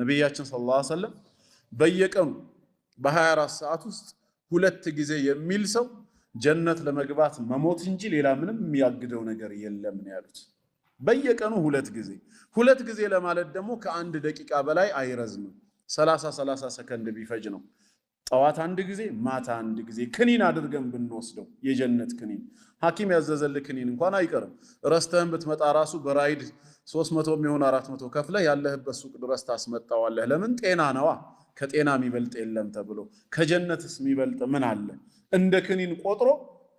ነቢያችን صلى الله عليه وسلم በየቀኑ በ24 ሰዓት ውስጥ ሁለት ጊዜ የሚል ሰው ጀነት ለመግባት መሞት እንጂ ሌላ ምንም የሚያግደው ነገር የለም ነው ያሉት። በየቀኑ ሁለት ጊዜ። ሁለት ጊዜ ለማለት ደግሞ ከአንድ ደቂቃ በላይ አይረዝምም። 30 30 ሰከንድ ቢፈጅ ነው። ጠዋት አንድ ጊዜ፣ ማታ አንድ ጊዜ ክኒን አድርገን ብንወስደው የጀነት ክኒን፣ ሐኪም ያዘዘልህ ክኒን እንኳን አይቀርም። ረስተህን ብትመጣ ራሱ በራይድ 300 የሚሆን 400 ከፍለህ ያለህበት ሱቅ ድረስ ታስመጣዋለህ። ለምን? ጤና ነዋ። ከጤና የሚበልጥ የለም ተብሎ ከጀነትስ የሚበልጥ ምን አለ? እንደ ክኒን ቆጥሮ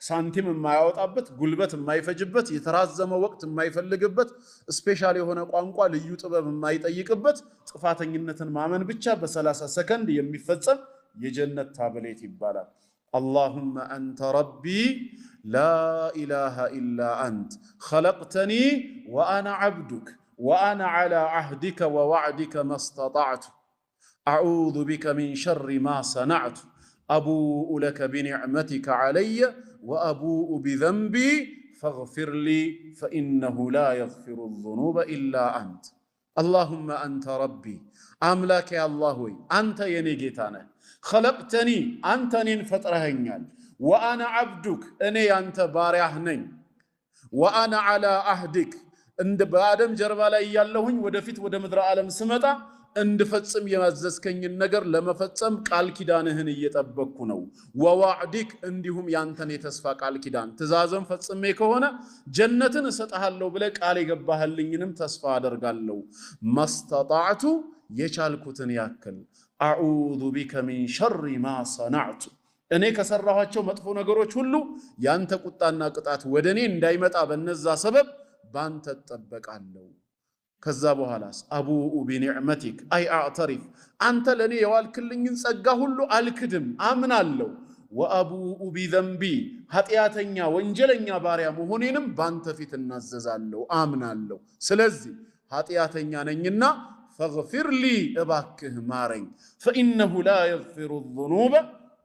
ሳንቲም የማያወጣበት፣ ጉልበት የማይፈጅበት፣ የተራዘመ ወቅት የማይፈልግበት፣ special የሆነ ቋንቋ ልዩ ጥበብ የማይጠይቅበት፣ ጥፋተኝነትን ማመን ብቻ በ30 ሰከንድ የሚፈጸም የጀነት ታብሌት ይባላል። اللهم أنت ربي لا إله إلا أنت خلقتني وأنا عبدك وأنا على عهدك ووعدك ما استطعت أعوذ بك من شر ما صنعت أبوء لك بنعمتك علي وأبوء بذنبي فاغفر لي فإنه لا يغفر الذنوب إلا أنت። اللهم أنت ربي፣ አምላኬ አላህ ሆይ አንተ የኔ ጌታ ነህ። خلقتني፣ አንተ እኔን ፈጥረኸኛል። وأنا عبدك፣ እኔ ያንተ ባሪያህ ነኝ። وأنا على عهدك፣ እንደ በአደም ጀርባ ላይ እያለሁኝ ወደፊት ወደ ምድረ ዓለም ስመጣ እንድፈጽም የማዘዝከኝን ነገር ለመፈጸም ቃል ኪዳንህን እየጠበቅኩ ነው። ووعدك፣ እንዲሁም ያንተን የተስፋ ቃል ኪዳን ትእዛዝን ፈጽሜ ከሆነ ጀነትን እሰጥሃለሁ ብለህ ቃል የገባህልኝንም ተስፋ አደርጋለሁ። ما استطعت፣ የቻልኩትን ያክል። أعوذ بك من شر ما صنعت፣ እኔ ከሰራኋቸው መጥፎ ነገሮች ሁሉ ያንተ ቁጣና ቅጣት ወደ እኔ እንዳይመጣ በነዛ ሰበብ ባንተ እጠበቃለሁ። ከዛ በኋላስ أبوء بنعمتك أي أعترف፣ አንተ ለእኔ የዋልክልኝን ጸጋ ሁሉ አልክድም፣ አምናለሁ። وأبوء بذنبي፣ ኃጢአተኛ ወንጀለኛ ባሪያ መሆኔንም ባንተ ፊት እናዘዛለሁ፣ አምናለሁ። ስለዚህ ኃጢአተኛ ነኝና فاغفر لي፣ እባክህ ማረኝ። فإنه لا يغفر الذنوب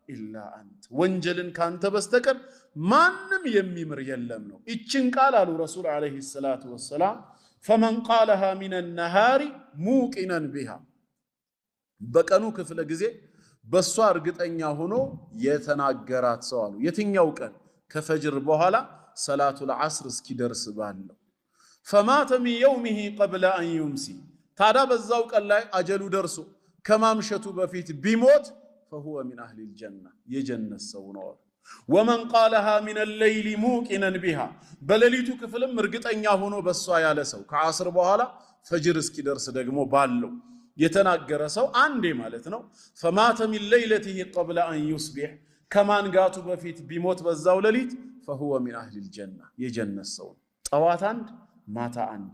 إلا أنت፣ ወንጀልን ካንተ በስተቀር ማንም የሚምር የለም ነው። ይችን ቃል አሉ ረሱል عليه الصلاة والسلام فمن قالها من النهار موقنا بها፣ በቀኑ ክፍለ ጊዜ በእሷ እርግጠኛ ሆኖ የተናገራት ሰው አሉ። የትኛው ቀን? ከፈጅር በኋላ ሰላቱል ዐስር እስኪደርስ ባለው። فمات من يومه قبل أن يمسي፣ ታዲያ በዛው ቀን ላይ አጀሉ ደርሶ ከማምሸቱ በፊት ቢሞት فهو من أهل الجنة፣ የጀነት ሰው ነው። ومن قالها من الليل موقنا بها፣ በሌሊቱ ክፍልም እርግጠኛ ሆኖ በሷ ያለ ሰው ከዓስር በኋላ ፈጅር እስኪደርስ ደግሞ ባለው የተናገረ ሰው አንዴ ማለት ነው። فمات من ليلته قبل أن يصبح፣ ከማንጋቱ በፊት ቢሞት በዛው ሌሊት فهو من أهل الجنة፣ የጀነት ሰው ነው። ጠዋት አንድ፣ ማታ አንድ።